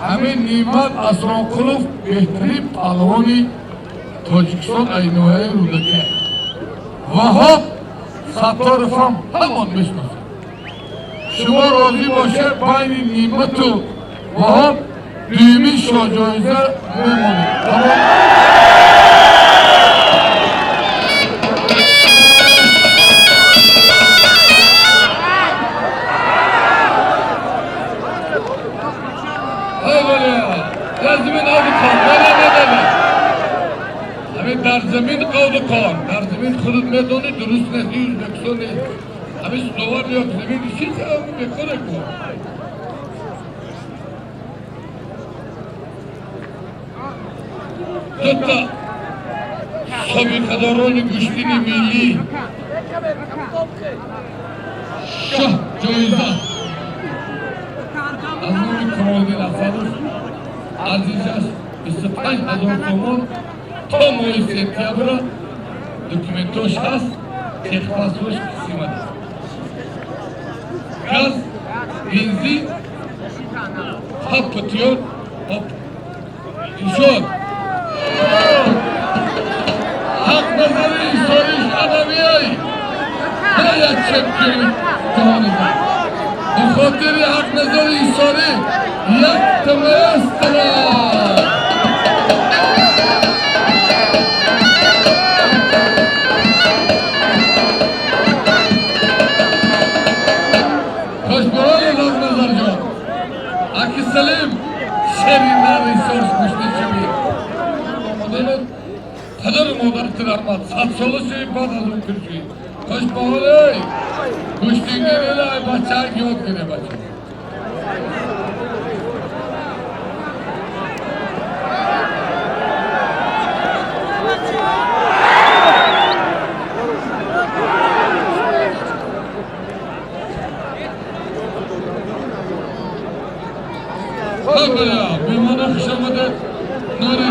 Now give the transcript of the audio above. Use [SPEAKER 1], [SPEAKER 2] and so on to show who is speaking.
[SPEAKER 1] Ҳамин Неъмат Асронқулов беҳтарин паҳлавони Тоҷикистон, ай ноҳияи Рӯдакӣ. Ваҳоб Сатторовам ҳамон мешиносад. Шумо розӣ бошед, байни Неъмату Ваҳоб дуюмин шоҳҷоиза мемонед. Тамом. Дар замин қавду кор, не, не, не, не, ҳамин дар замин қавду кор, дар замин худат медонӣ, дуруст нест. Ӯзбекистон нест. Ҳамин сувар ё замин чӣ бекора кор. Дута собиқадорони гӯштини миллӣ шоҳ ҷоиза аз номи Камолиддин Асадов, арзишаш 25 000 сомон, то моҳи сентябра документош ҳаст, техпаспортш қисмат, газ, бензин, ҳап путёр ишод. Ҳақназари Исориш адабиёй бояд чемпиони ҷаҳони. Ба хотири Ҳақназари Исорӣ якта маэстро. Хушбаҳоли Ҳақназарҷон, аки Салим, шери нар Исорш гӯштичави омаданат, падару модарати раҳмат, садсола шуи, баъд аз он кир шуи. Хушбаҳолей, гӯштингирила бачаак ёд гире, бача. Меҳмона, хуш омадед. Нури.